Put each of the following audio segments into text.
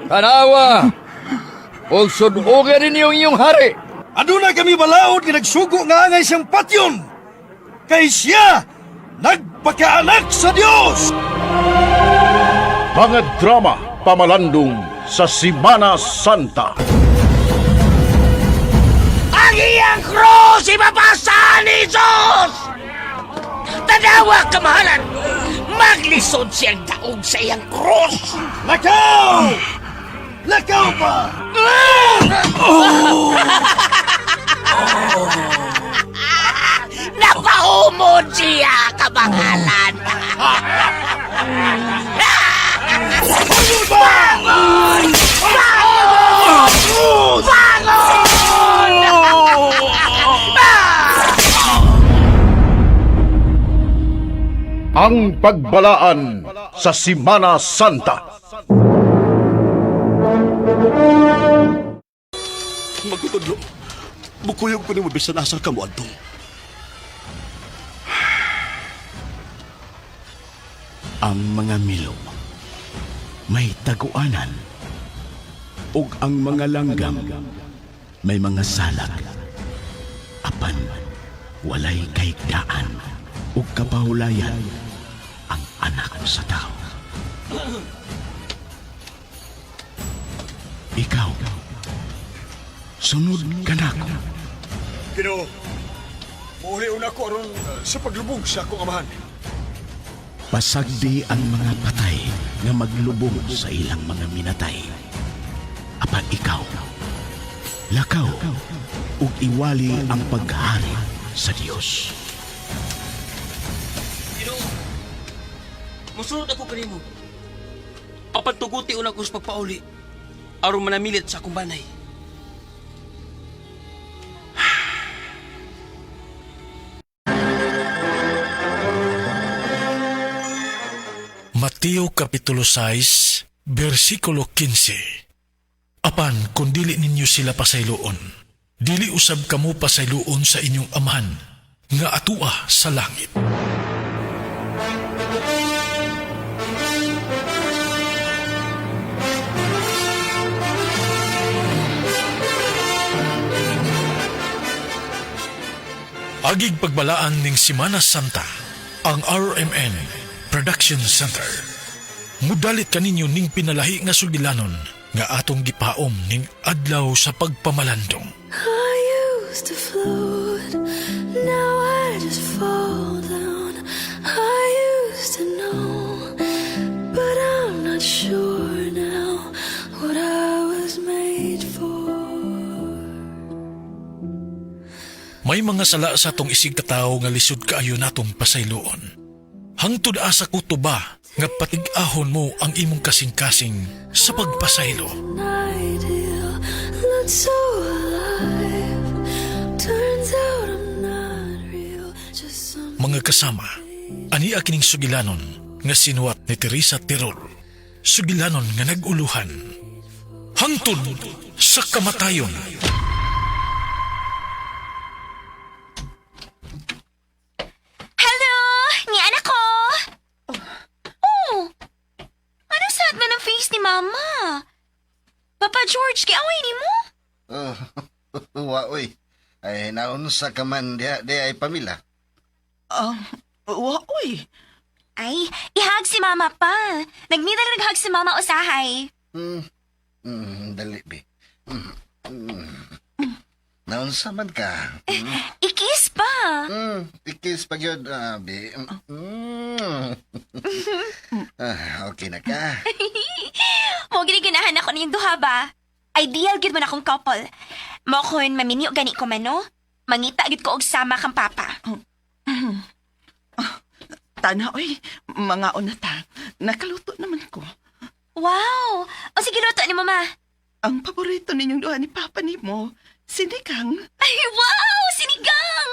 Tanawa! Ug sudugan ninyo ang inyong hari. Aduna kami balaod nga nagsugo nga angay siyang patyon. Kay siya nagpakaanak sa Dios. Mga drama pamalandong sa Simana Santa. Ang iyang krus ibabasa ni Jesus! Tanawa, kamahalan! Maglisod siyang daog sa iyang krus! Lakaw! Lakaw pa! Napahumod siya, kamahalan! Bangon! Bangon! Bangon! Ang pagbalaan sa Simana Santa. Magtutudlo. Bukuyog ko nimo bisan asa ka moadto. Ang mga milo may taguanan ug ang mga langgam may mga salag, apan walay kahigdaan ug kapahulayan ang anak sa tao. Ikaw, sunod kanako. Ginoo, muuli una ko aron sa paglubong sa akong amahan. Pasagdi ang mga patay nga maglubong sa ilang mga minatay. Apan ikaw, lakaw ug iwali ang paghari sa Dios. Ginoo, musunod ako kanimo. Apan tuguti una ko sa pagpauli aron manamilit sa akong banay. Mateo Kapitulo 6, versikulo 15. Apan kung dili ninyo sila pasayloon, dili usab kamo pasayloon sa inyong amahan nga atua sa langit. Agig pagbalaan ning Simana Santa, ang RMN Production Center. Mudalit kaninyo ning pinalahi nga sugilanon nga atong gipaom ning adlaw sa pagpamalandong. I used to float, now I just fall down. I used to know, but I'm not sure now what I was made for. May mga sala sa atong isig katawo nga lisod kaayo natong pasayloon. Hangtod asa kuto ba nga patig-ahon mo ang imong kasing-kasing sa pagpasaylo. An ideal looked so alive. Turns out I'm not real, just some. Mga kasama, ani kining sugilanon nga sinuwat ni Teresa Tirol. Sugilanon nga nag-uluhan. Hangtod sa kamatayon. Hello! Ni anak ko! Oh! Anong sad man ang face ni Mama? Papa George, kiaway ni mo? Oh, wa oy. Ay naunsa ka man diha diha ay pamila. Ah, wa oy. Ay, ihag si Mama pa. Nagmidal naghag si Mama usahay. Hmm. Dali bi. Hmm. Naunsa man ka? Ikis pa. Ikis pa gyud ah, bi. Ah, okay na ka. Mo gini ganahan ako niyong duha ba? Ideal gid man akong couple. Mo kun maminyo gani ko man no? Mangita gid ko og sama kang papa. Tana oy, mga una ta. Nakaluto naman ko. Wow! O sige luto ni Mama. Ang paborito ninyong duha ni Papa nimo, sinigang. Ay, wow! Sinigang!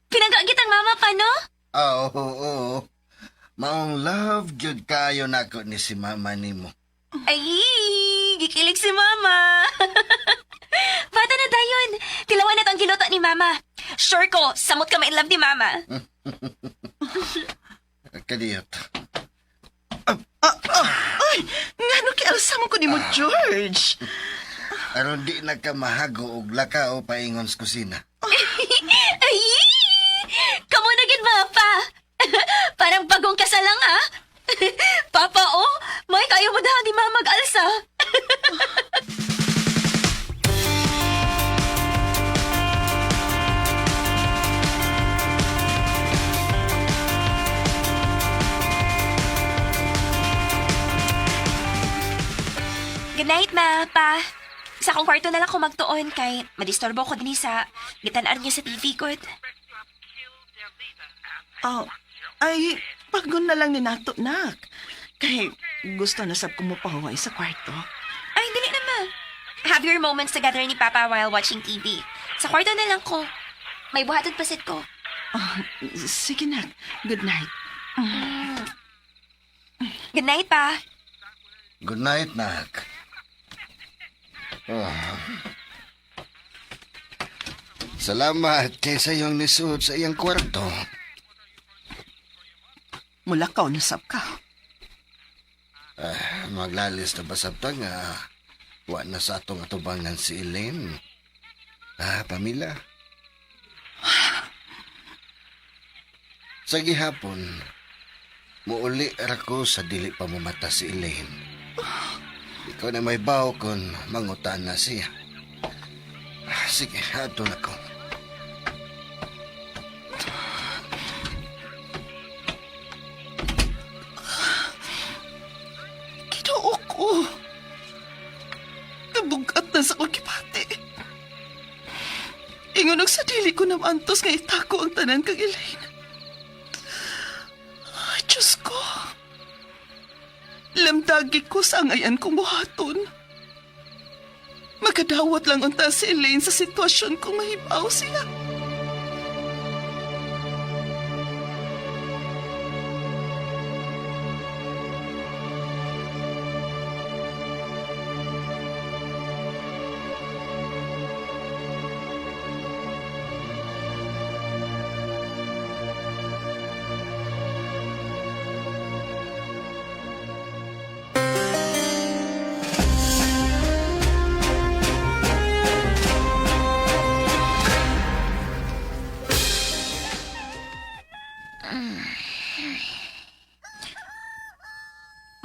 Pinangga kitang mama pa, no? Ah, oo, oo. Maong love gyud kayo nako ni si mama nimo. Ay, gikilig si Mama. Bata na dayon. Tilawan na to ang giluto ni Mama. Sure ko, samot ka ma-in love ni Mama. Kadiyot. Ah, ah, Ay, ngano kialsa mo ko nimo, George? Aron di na ka mahago og lakaw paingon sa kusina. Ay! Kamu na gid pa. Parang bagong kasal lang ah. Papa, oh, may kayo mo dahil di ma mag-alsa. Good night, ma, pa. Sa akong kwarto na lang ko magtuon kay madisturbo ko dinhi sa gitan-an niyo sa TV ko. Oh, ay, pagod na lang ni nato, nak. Kay gusto na sab ko mo pahuway sa kwarto. Ay, dili na ma. Have your moments together ni Papa while watching TV. Sa kwarto na lang ko. May buhaton pasit ko. Oh, sige, nak. Good night. Good night, Pa. Good night, nak. Ah. Salamat kay sa iyong nisud sa iyang kwarto. Mulakaw na sab ka. Ah, maglalis na basabta nga wa na sa atong atubangan si Elaine. Ah, Pamela. Sa gihapon, muuli ra ko sa dili pa mamata si Elaine. Ikaw na may baw kung mangutan na siya. Ah, sige, ato na ko. Ginoo ko. Nabugat na sa kong kipati. Ingon og sa dili ko namantos nga itako ang tanan kang Elaine. Ay, Diyos ko. Lamdagi ko sa angayan kong buhaton. Makadawat lang unta si Elaine sa sitwasyon kung mahibaw siya.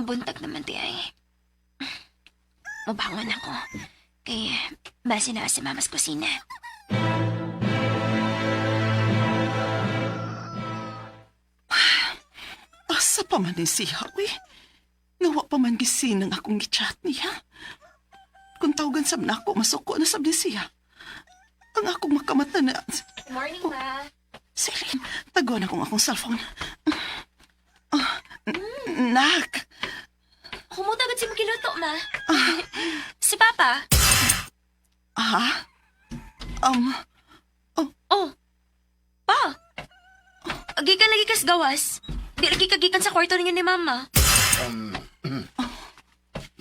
Buntag naman di ay. Mabangon ako. Kay base na sa mamas kusina. Asa pa man ni siya, uy. Nawa pa man gisinang akong gichat niya. Kung tawagan sab nako, masuko na sab ni siya. Ang akong makamata na... Good morning, ma. Celine, taguan akong akong cellphone. Ah, nak, Kumuta agad si Magiluto, ma. Si Papa. ah? Oh. Pa. Gikan lagi kas gawas. Di lagi kagikan sa kwarto ninyo ni Mama. Um,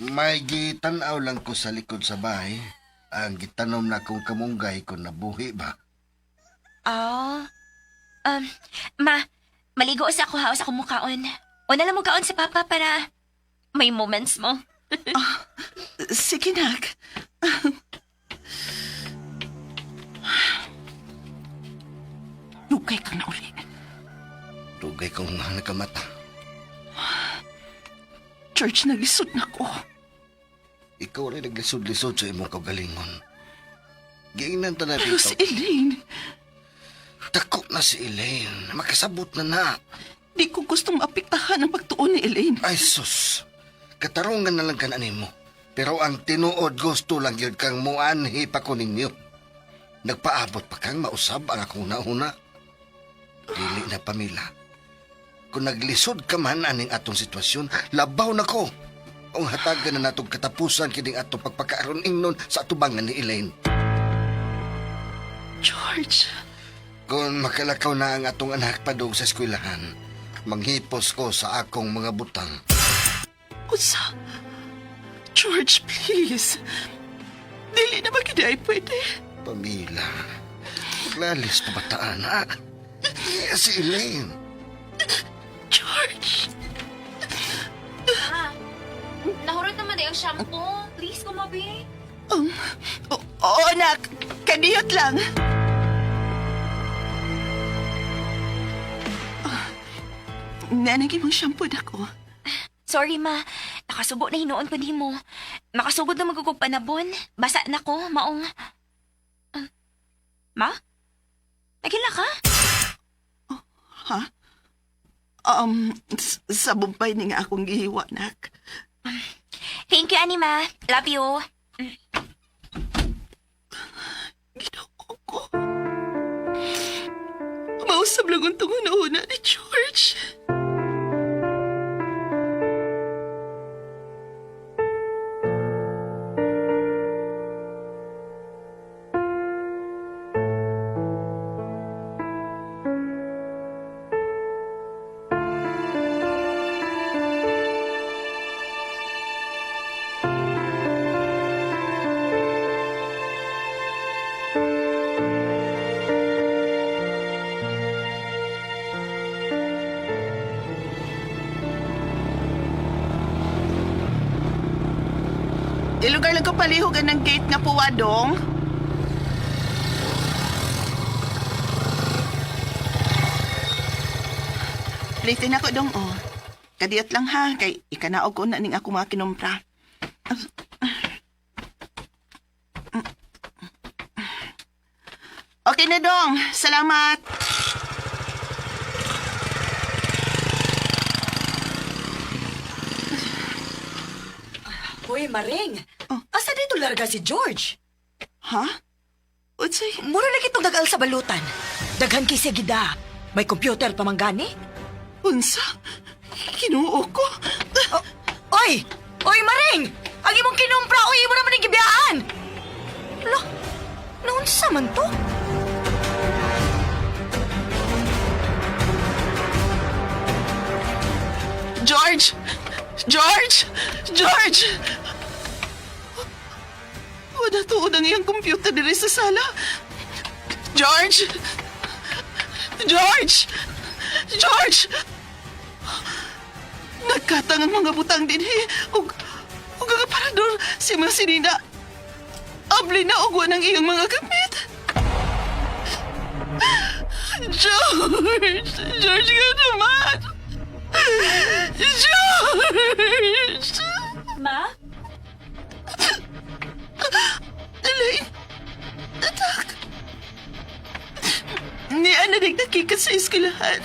may gitanaw lang ko sa likod sa bahay. Ang gitanom na kong kamunggay kung nabuhi ba. Oh. Um, ma, maligo sa ako haos ako mukaon. Una lang mukaon si Papa para may moments mo. Sige, nak. Lugay kang nauli. Dugay kong nakamata. Church, naglisod na ko. Ikaw rin naglisod-lisod sa imong kaugalingon. Giingnan ta na Pero dito. si Elaine, Dako na si Elaine. Makasabot na na. di ko gustong maapektahan ang pagtuon ni Elaine. Ay sus. Katarungan na lang ka na nimo. Pero ang tinuod gusto lang yun kang muanhi pa ko ninyo. Nagpaabot pa kang mausab ang akong nauna. Dili na pamila. Kung naglisod ka man aning atong sitwasyon, labaw na ko. Ang hatagan na natong katapusan kining atong pagpakaaron ingnon sa atubangan ni Elaine. George, Kung makalakaw na ang atong anak padung sa eskwelahan, manghipos ko sa akong mga butang. unsa? George, please. Dili na ba gid ay pwede? Pamila, maglalis pa bataan, ha? Si Elaine. George! Nahurot naman di ang shampoo. Please, kumabi. Oo, anak. Kaniyot lang. Nanay mong shampoo na ko. Sorry, ma. Nakasubo na hinuon ko nimo. Makasugod na magugog panabon. Basa na ko, maong... Ah, Ma? Nagila ka? Ha? Sa Bombay ni nga akong gihiwa, nak. Thank you, Anima. Love you. Ginoo ko. Mausab lang ang una ni George. Ilugar lang ko palihugan ng gate nga puwadong. Plate na ko dong, oh. Kadiyot lang ha, kay ikanaog ko na ning ako mga kinumpra. Okay na dong, salamat. Hoy, Maring. Asa dito larga si George? Ha? Unsay? Mura lagi itong dagal sa balutan. Daghan kay siya gida. May computer pa man gani. Unsa? Kinuo ko? Oh, oy! Oy, Maring! Ang imong kinumpra, oy, imo naman ang gibiyaan! Lo, naunsa man to? George! George! George! Wala tuon ang iyang computer diri sa sala. George! George! George! Nagkatang ang mga butang dinhi ug ug ang aparador si mga sinina. Abli na og ang iyang mga gamit. George! George nga naman! George! Ma? Elaine! Atak! Ni Ana nagnakikat sa eskwelahan.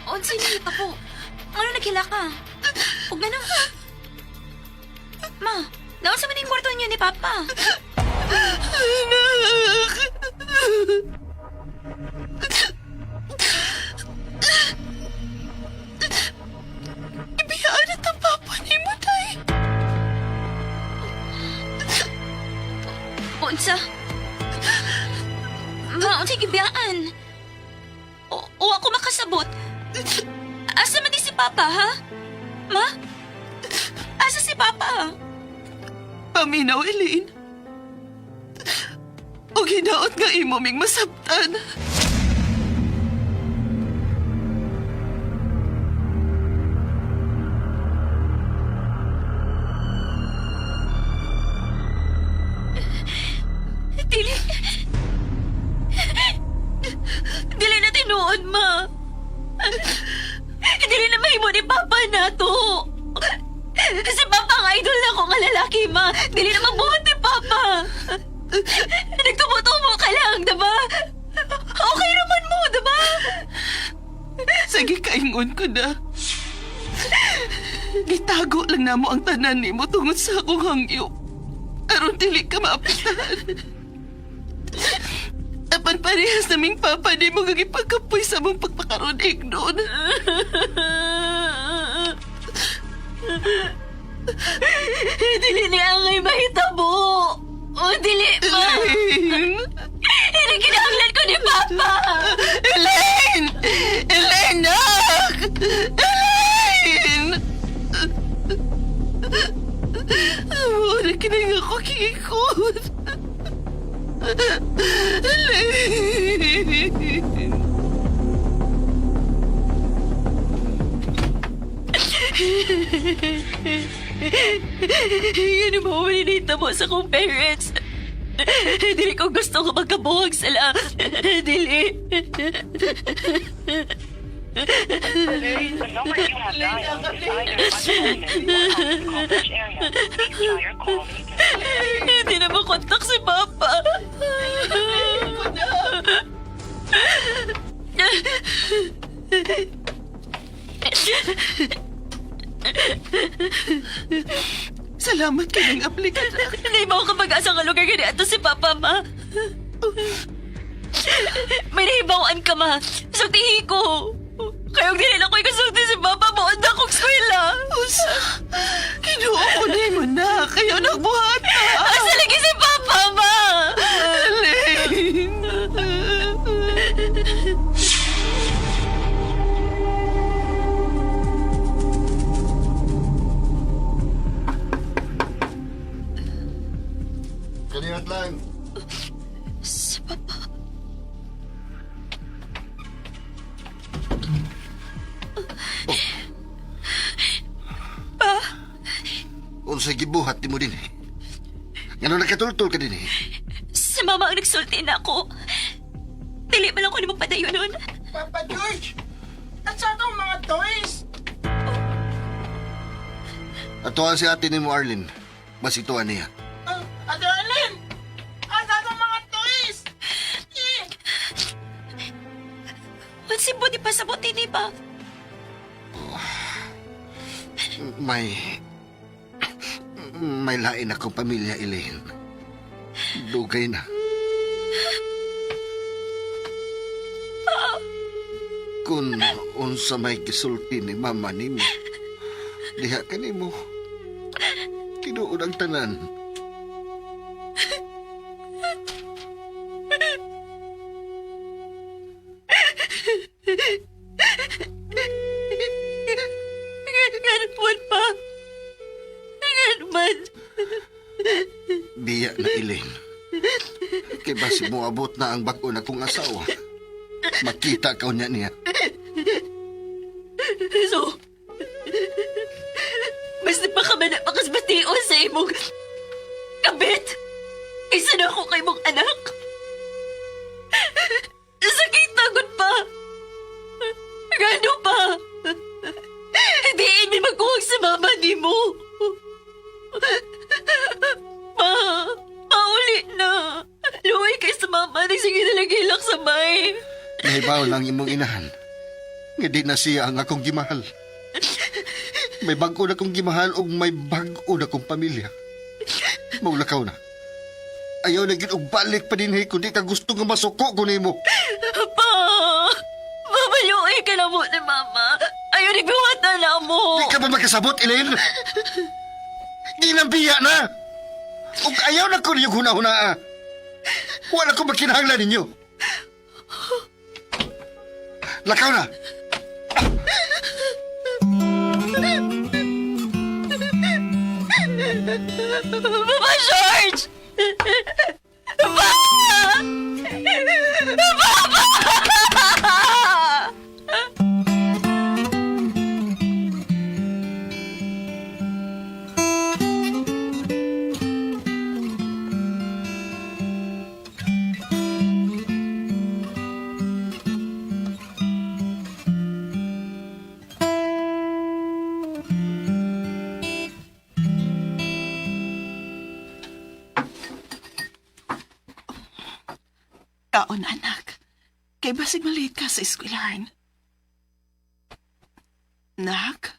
Unsay nahita po? Ano naghila ka? Huwag na nang... Ma, naunsa man yung kwarto niyo ni Papa? Anak! Ibiyaan at ang papa ni mo, Tay. Unsa? Ma, unsay gibiyaan? O ako makasabot. Asa man di si Papa, ha? Ma? Asa si Papa? Paminaw, Elaine. O hinaot nga imo ming masabtan. Dili. Dili na tinuod, ma. Dili na mahimo ni Papa na to. Si Papa ang idol na ko nga lalaki, ma. Dili na mabuhat ni Papa. Nagtubo-tubo ka lang, diba? Okay naman mo, diba? Sige, kaingon ko na. Gitago lang namo ang tanan nimo tungod sa akong hangyo. Aron dili ka maapektahan. Apan parehas naming papa di mo gagipagkapoy sa mong pagpakaroon ignon. Dili niya ang mahitabo. O, dili, ma. Elaine! Hindi kinahanglan ko ni Papa. Elaine! Elaine, nak! Elaine! Wala kinay ako kikot. Elaine! Yun ang mawalinita mo sa kong parents. Dili ko gusto ko magkabuhag sila. Dili. Hindi na makontak si Papa. Salamat kay nang aplikan. Hindi mo ako kapag-asa nga lugar gani ato si Papa, ma. May nahibawan ka, ma. Sultihi ko. Kayong dili lang ko ikasulti si Papa, buod na akong eskwela. Usa, kinuha ko na mo na. Kayo nagbuhat na. Asa lagi si Papa, ma? Elaine. Kaliwat lang. Si Papa. Unsay gibuhat nimo din eh. Ngano nakatultol ka din eh. Si Mama ang nagsulti na ako. Dili man lang ko ni magpadayon nun. Papa George! At sa atong mga toys! Atuan si ate nimo Arlene. Masituan niya. Ate Arlene! At sa atong mga toys! Eh! Mansibo di pa sa buti ni pa. May... May lain akong pamilya, Elaine. Dugay na. Kung unsa may gisulti ni mama nimo, diha ka nimo. Tinuod ang tanan. Ganun pa. Ganun man. Biya na, Elaine. Kay basi moabot na ang bag-o na kong asawa. Makita ka niya niya. So, mas pa ka man makasbation sa imong kabit. Isa na ako kay imong anak. Sakit tagod pa. Gano pa? Hindi ini magkuhag sa mama ni mo. Ma, pauli na. Luwi kay sa mama, nagsige na lang hilak sa bay. Nahibaw lang imong inahan. Nga di na siya ang akong gimahal. May bag-o na kong gimahal ug may bag-o na kong pamilya. Maulakaw na. Ayaw na gid og balik pa dinhi kung di ka gusto nga masuko ko nimo. Pa! Mama, luwi ka na mo ni Mama. Ayaw, nagbiwat na na mo. Di ka ba makasabot, Elaine? Di na biya na! Ug ayaw na ko niyong huna-hunaa. Wala ko makinahanglan ninyo. Lakaw na! Papa George! Pa! Papa! Kaon, anak. Kay basig maliit ka sa eskwelahan. Nak?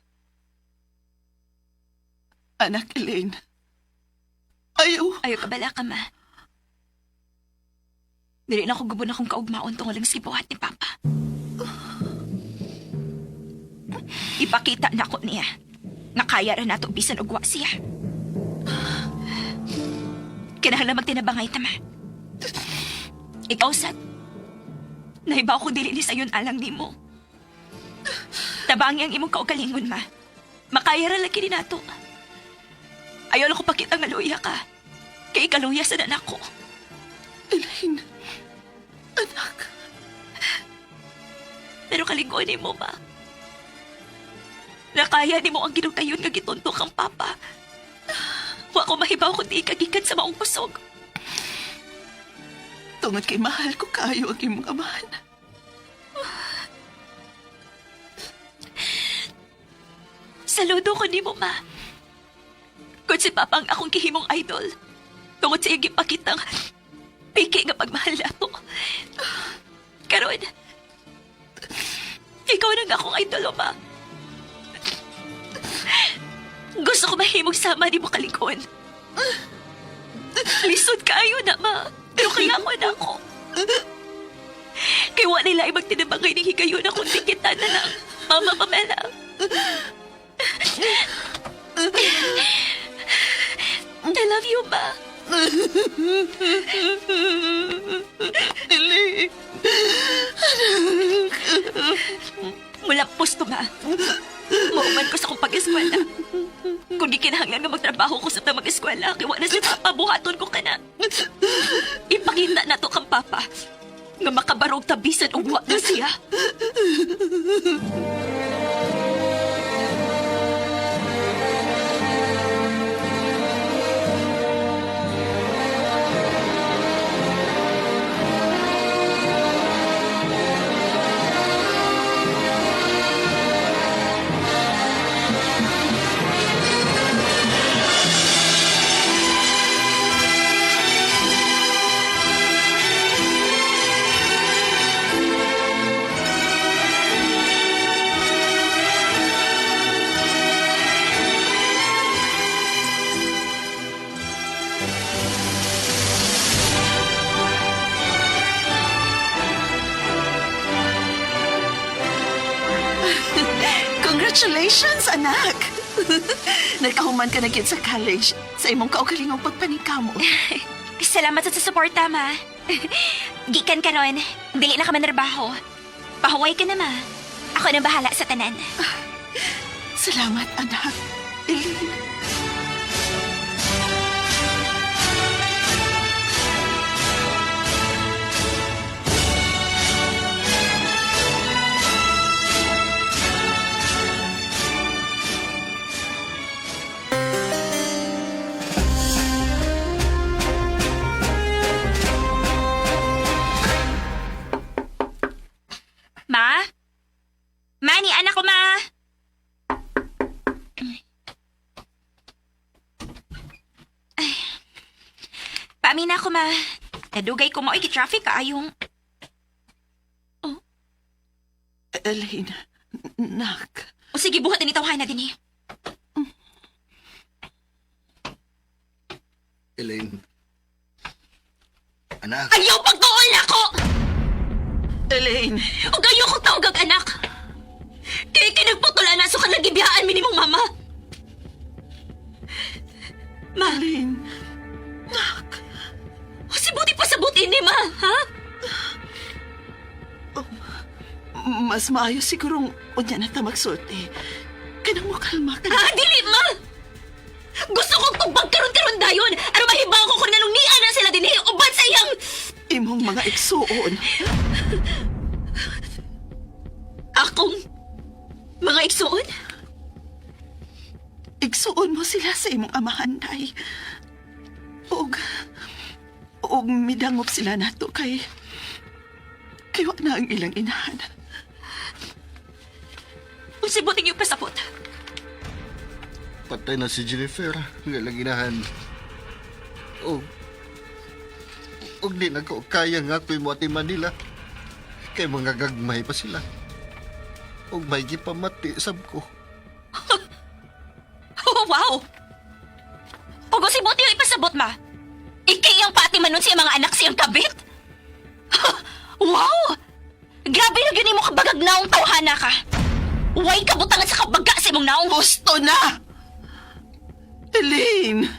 Anak Elaine. Ayaw. Ayaw ka bala ka, ma. Dili na ako gubon akong kaugmaon tungod lang sa gibuhat ni Papa. Ipakita na ko niya nga kaya ra nato bisan og wa siya. Kinahanglan magtinabangay ta, ma. Ikaw, sad. Nahibaw ko dili ni sayon alang nimo. Tabangi ang imong kaugalingon, ma. Makaya ra lagi ni nato. Ayaw lang ko pakita nga luya ka. Kay ikaluya sa anak ko. Elaine. Anak. Pero kalinggon ni mo, ma. Nakaya nimo ang ginugayon nga gitunto kang papa. Wa ko mahibaw kung di ka gikan sa maong kusog. Tungod kay mahal ko kayo ang imong amahan. Saludo ko nimo, ma. Kung si Papa ang akong gihimong idol, tungod sa iyang gipakitang piki nga pagmahal nato. Karon, ikaw na nga akong idol, ma. Gusto ko mahimong sama ni mo kalikon. Lisod kayo na, ma. Pero kaya mo na ako. Kay wa nila ay magtinabangay ng higayon akong kita na lang. Mama Pamela. I love you, ma. Dili. Mula posto, ma. Mauman ko sa akong pag-eskwela. Kung di kinahanglan nga magtrabaho ko sa tamang eskwela, kay wala si Papa, buhaton ko ka na. Ipakita na to kang Papa nga makabarog tabisan og wa na siya. Congratulations, anak! Nagkahuman ka na gyud sa college sa imong kaugalingong pagpaningkamot. Salamat sa suporta, ma. Gikan karon, dili na ka manarbaho. Pahuway ka na, ma. Ako na bahala sa tanan. Salamat, anak. Eileen. Ma? Ma, ni anak ko, ma. Ay. Paamin na ako, ma. Nadugay ko mo, traffic kaayong. Elaine, nak. O sige, buhat na ni tawhana din eh. Elaine. Anak. Ayaw pagtuol ako! Elaine! Ug ayaw ko tawag anak! Kaya kinagputula na so ka nagibiyaan mi nimong mama! Ma! Elaine! Nak! O si buti pa sa buti ni ma, ha? Mas maayo sigurong unya na ta magsulti. Kanang mo kalma ka. Ah, dili ma! Gusto kong tubag karon-karon dayon! Aron mahibaw ko kung nganong niya na sila dinhi uban sa iyang... Imong mga igsuon. Akong... mga igsuon? Igsuon mo sila sa imong amahan, day. Og... Og midangop sila nato kay... Kay wa na ang ilang inahan. Usibutin yung pasapot. Patay na si Jennifer. Nga lang inahan. Og... Og di na ko kaya nga ako'y mo ati Manila. Kay mga gagmay pa sila. Og may gipamati sab ko. Oh, wow! Ug usibuti yung ipasabot, ma. Ikay ang pati manon sa iyang mga anak siyang kabit. Wow! Grabe na yun mo kabagag naong tawhana ka. Way kabutangan sa kabaga sa imong naong. Gusto na! Elaine!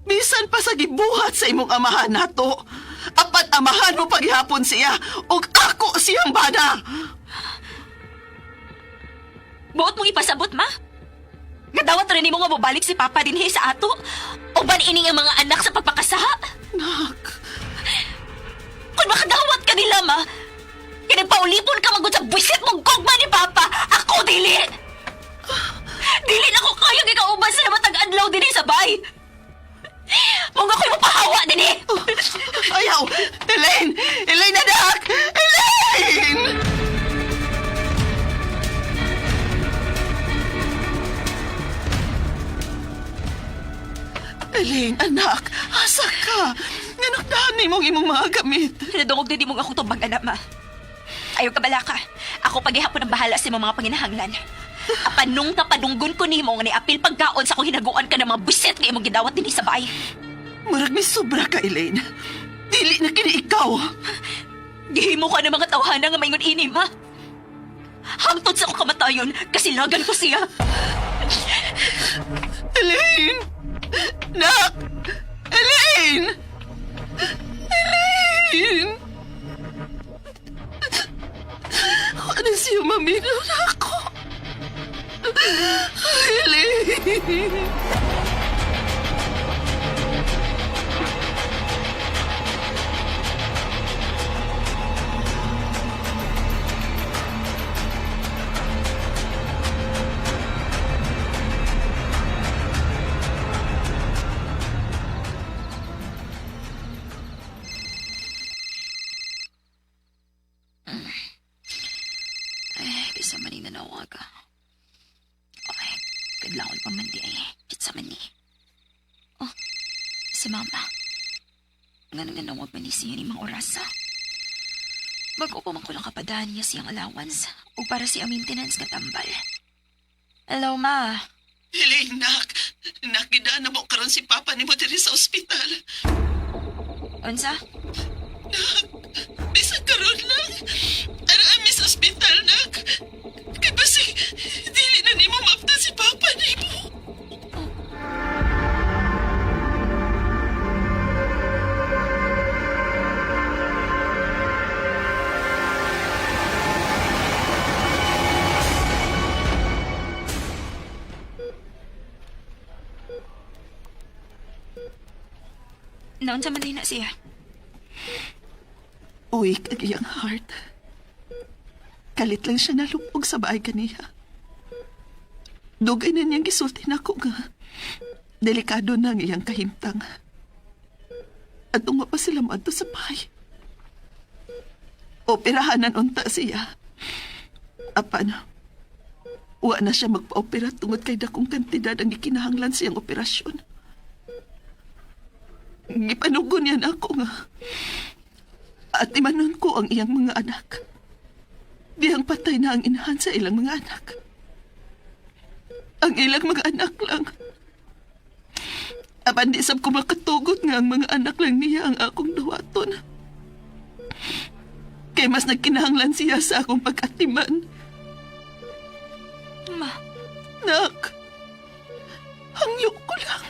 Bisan pa sa gibuhat sa imong amahan nato. Apat amahan mo paghihapon siya ug ako siyang bana. Buot mong ipasabot, ma? Gadawat rin nimo nga mobalik si Papa dinhi sa ato. Uban ining ang mga anak sa pagpakasaha. Nak! Kung makadawat ka nila, ma, kinagpaulipon ka magod sa buwisit mong gugma ni Papa, ako dili! kayang ikauban sa matag adlaw dinhi sa bay. Mong ako'y mapahawa dinhi. Oh, ayaw! Elaine! Elaine, anak! Elaine! Elaine, anak, asa ka? Nganong ni mong imong mga gamit. Nadungog din mong akong tubag, anak, ma. Ayaw ka balaka. Ako paghihapon ang bahala sa imong mga panginahanglan. Apan nung tapadunggon ko nimo nga niapil pagkaon sa akong hinaguan ka ng mga buset nga imong gidawat dinhi sa bay. Murag may sobra ka, Elaine. Dili na kini ikaw. Gihimo ka ng mga tawhana nga maingon ini, ma. Hangtod sa akong kamatayon, kasilagan ko siya. Elaine! Nak! Elaine! Elaine! Ano siya maminaw na ako? Elaine! Ay, kisa man ni nanawag. Ay, kadlawon pa man di ay. Kitsa man ni. Oh, si mama. Nga nang nanawag man ni siya ni Mang Orasa. Bago pa man ko lang kapadaan niya siyang allowance o para siya maintenance nga tambal. Hello, ma. Elaine, nak! Nak, gidaan na mo karon si Papa nimo diri sa ospital. Unsa? Nak, bisan karon lang. Ara ami sa ospital, nak. Kay basi, dili na nimo maaptan si Papa nimo. Naunsa man din na siya. Uwik ang iyang heart. Kalit lang siya nalupog sa baay kaniya. Dugay na niyang gisulti nako nga. Delikado na ang iyang kahimtang. At tungo pa sila moadto sa bahay. Operahanan unta siya. Apan, wa na siya magpa-opera tungod kay dakong kantidad ang gikinahanglan siyang operasyon. Gipanugon niya na ako nga at imanon ko ang iyang mga anak. Diyang patay na ang inahan sa ilang mga anak. Ang ilang mga anak lang. Apan di sab ko makatugot nga ang mga anak lang niya ang akong dawaton. Kay mas nagkinahanglan siya sa akong pag-atiman. Ma, Nak, hangyo ko lang.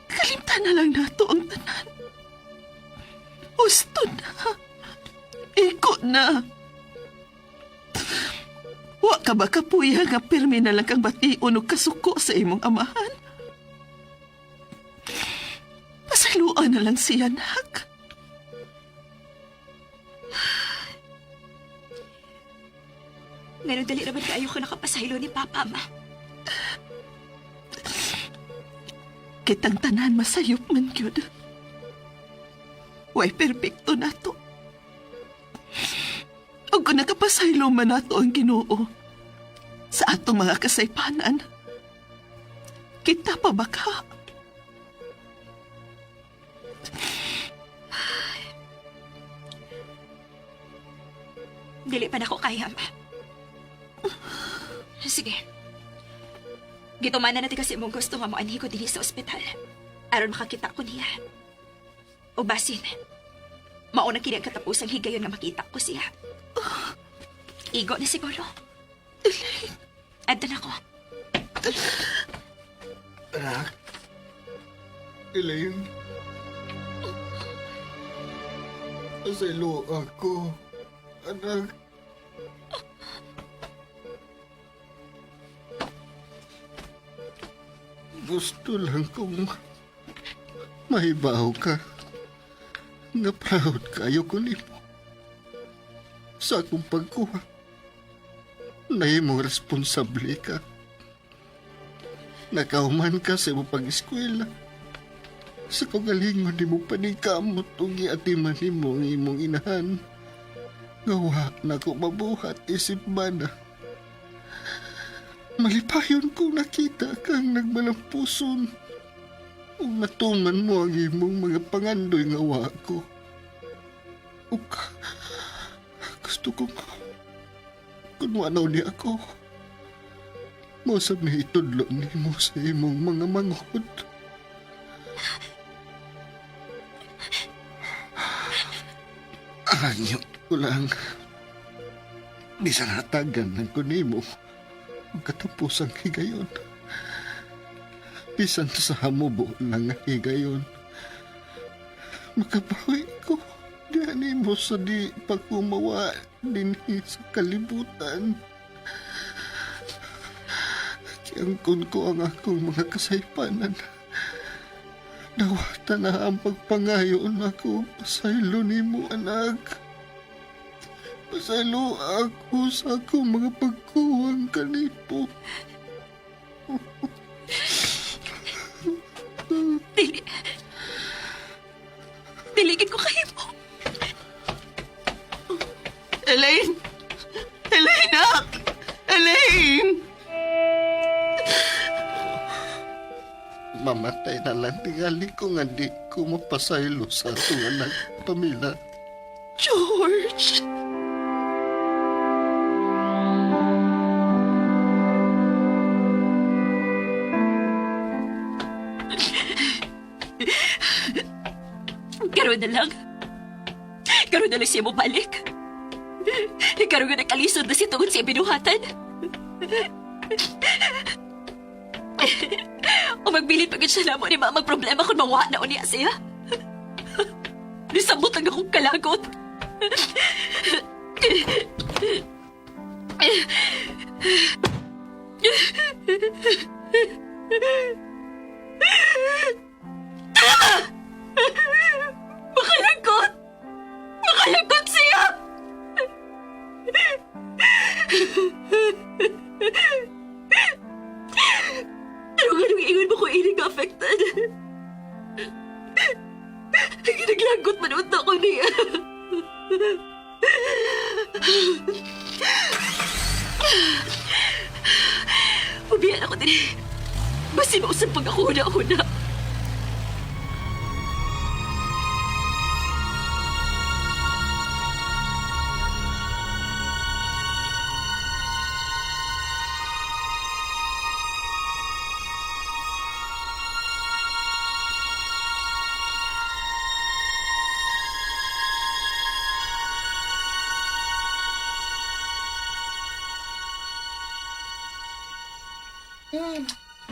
Kalimtan na lang nato ang tanan. Husto na. Iko na. Wa ka ba kapuya nga pirmi na lang kang bation og kasuko sa imong amahan? Pasayloan na lang siya, nak. ngano dali naman kaayo ko nakapasaylo ni Papa, ma. Kitang tanan masayop man gyud. Way perpekto nato. Ug kung nakapasaylo man nato ang Ginoo sa atong mga kasaypanan, kita pa ba ka? Dili pa nako kaya, ma. Sige. Gitumanan natin kasi mong gusto nga moanhi ko dinhi sa ospital. Aron makakita ko niya. O basin, mauna kini ang katapusang higayon nga makita ko siya. Igo na siguro. Adto na ko. Anak. Elaine. Asaylo ako. Anak. Gusto lang kong mahibaw ka. Nga proud kayo ko nimo. Sa akong pagkuha. Nahimong responsable ka. Nakahuman ka sa imong pag-eskwela. Sa kagalingon di mo paningkamot ug giatiman nimo ang imong inahan. Gawa na ko mabuhat isip bana. Malipayon kong nakita kang nagmalampuson. Ug natuman mo ang imong mga pangandoy nga wa ko. Ug gusto ko kung wanaw niya ako. Mausap ni itudlo nimo sa imong mga manghod. Anyo ko lang. Bisan hatagan lang ko nimo ang katapusang higayon. Bisan sa hamubo lang ang higayon. Makabawi ko. Diyan nimo sa di pagkumawa dinhi sa kalibutan. Kiangkon ko ang akong mga kasaypanan. Dawata na ang pagpangayo nako. Pasaylo nimo, anak. Pasaylo ako sa akong mga pagkuwang kanipo. Dili. Diligid ko kayo. Elaine! Elaine, anak! Elaine! Mamatay na lang tingali ko nga di ko mapasaylo sa atong anak, Pamela. George! Karoon na lang. Karoon na lang siya mabalik. Karoon nga nakalisod na siya tungod sa binuhatan. O magbilin pagod siya namo ni Mama problema kung mawa na unya siya. Nisabot ang akong kalagot. Makalagot! Makalagot siya! Pero ganong ingon mo ko ining affected. Ginaglagot man unta ko niya. Pabiyan ako din. Basin mausap pag ako una-una.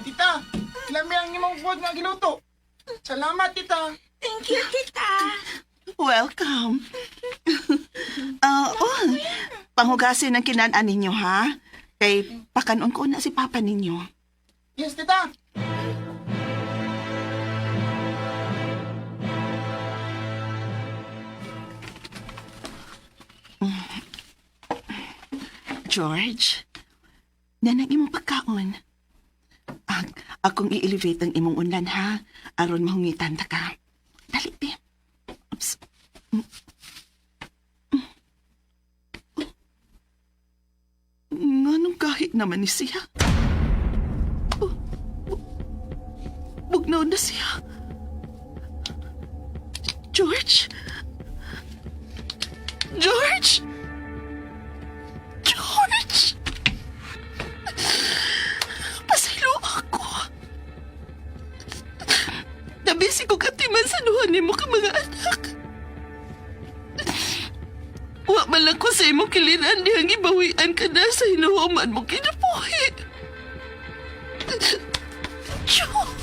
Tita, lami ang imong food nga giluto. Salamat, tita. Thank you, tita. Welcome. Ah, oh, panghugasin ang kinan-an ninyo, ha? Kay pakanon ko na si Papa ninyo. Yes, tita. George, nanang imong pagkaon. Ang, akong i-elevate ang imong unlan, ha? Aron mahungitan ta ka. Dali, be. Oops. Nganong kahit naman ni siya? Oh, bugnaw na siya. George? George? George! Pasaylo ako. Nabisi ko katiman sa nuhan nimo ka mga anak. Wa man lang ko sa imong kilinan dihang ibawian ka na sa hinuhuman mo kinabuhi. George!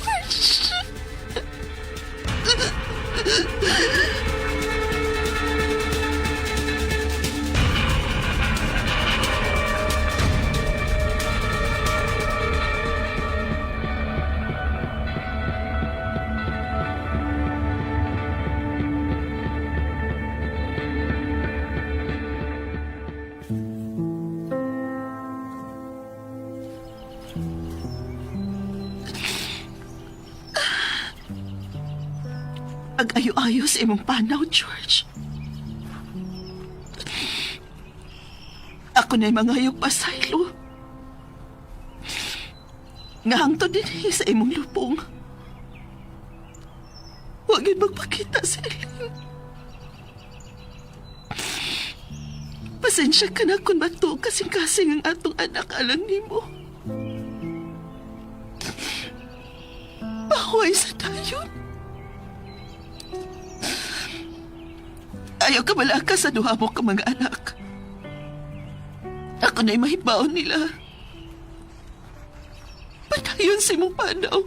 Pag-ayo-ayo sa imong panaw, George. Ako na'y mangayog pasaylo. Nga hangtod din sa imong lubong. Huwag yun magpakita sa Elaine. Pasensya ka na kung bato kasing-kasing ang atong anak alang nimo. Pahuway sa dayon. Ayaw ka malaka sa duha mo ka mga anak. Ako na'y mahibaon nila. Patayon sa imong panaw.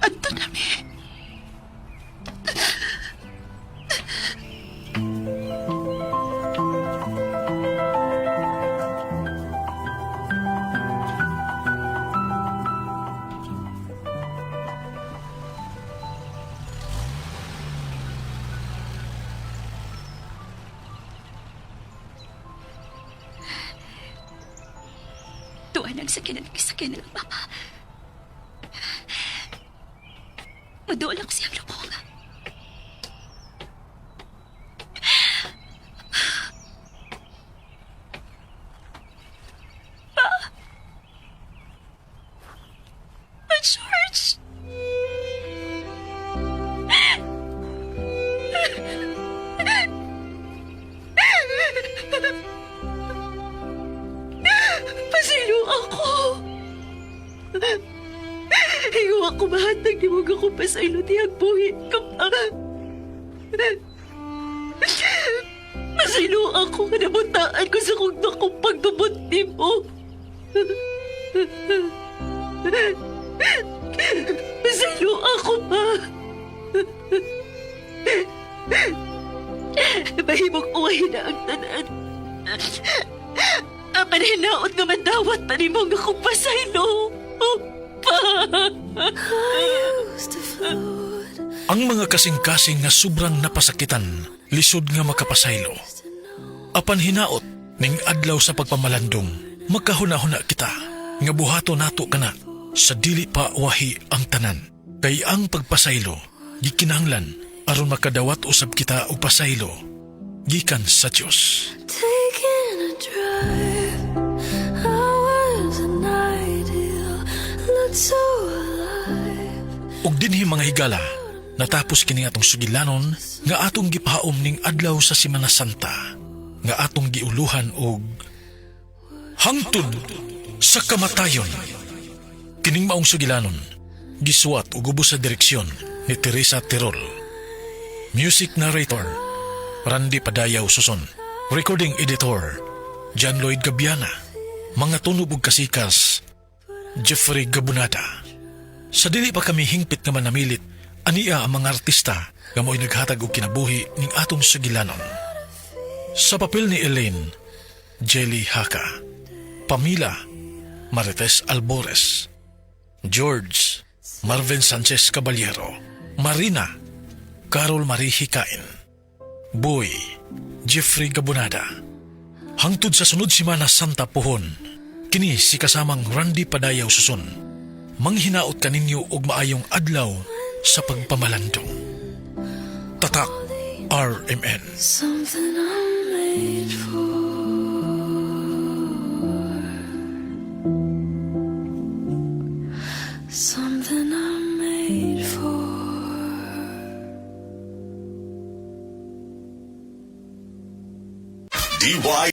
Adto nami. Tuwan ang sakyanan ng sakyanan ng papa. Maduol ako siyang lubong. Pa! Pa, George! Pasilo ako! Hiyo ako mahatag ni mo ako pasaylo tiyang buhi ka pa. Pasaylo ako nga nabutaan ko sa kong nakong pagdumot ni mo. Pasaylo ako pa. Mahimong uwahin na ang tanan. Ang panhinaot nga mandawat pa nimo nga akong pasaylo. Oh, pa! Used to float. Ang mga kasing-kasing nga sobrang napasakitan, lisod nga makapasaylo. Apan hinaot ning adlaw sa pagpamalandong, magkahuna-huna kita nga buhato nato kana sa dili pa wahi ang tanan. Kay ang pagpasaylo, gikinahanglan aron makadawat usab kita og pasaylo gikan sa Dios. Taking a drive. I was an ideal. Looked so alive. Ug dinhi mga higala, natapos kini atong sugilanon nga atong gipahaom ning adlaw sa Semana Santa nga atong giuluhan og hangtod sa kamatayon. Kining maong sugilanon, gisuwat ug ubos sa direksyon ni Teresa Tirol. Music narrator, Randy Padayaw Suson. Recording editor, John Lloyd Gabiana. Mga tunog ug kasikas, Jeffrey Gabunada. Sa dili pa kami hingpit nga manamilit, ania ang mga artista nga mo'y naghatag og kinabuhi ning atong sugilanon. Sa papel ni Elaine, Jelly Haka, Pamela, Marites Albores, George, Marvin Sanchez Caballero, Marina, Carol Marie Hikain, Boy, Jeffrey Gabunada. Hangtod sa sunod simana Santa Puhon, kini si kasamang Randy Padayaw Susun. Manghinaot kaninyo og maayong adlaw sa pagpamalandong. Tatak RMN. Something I'm made for. Something I'm made for. DY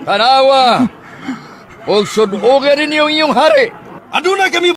Tanawa! Og sudogan ninyo ang inyong hari! Aduna kami.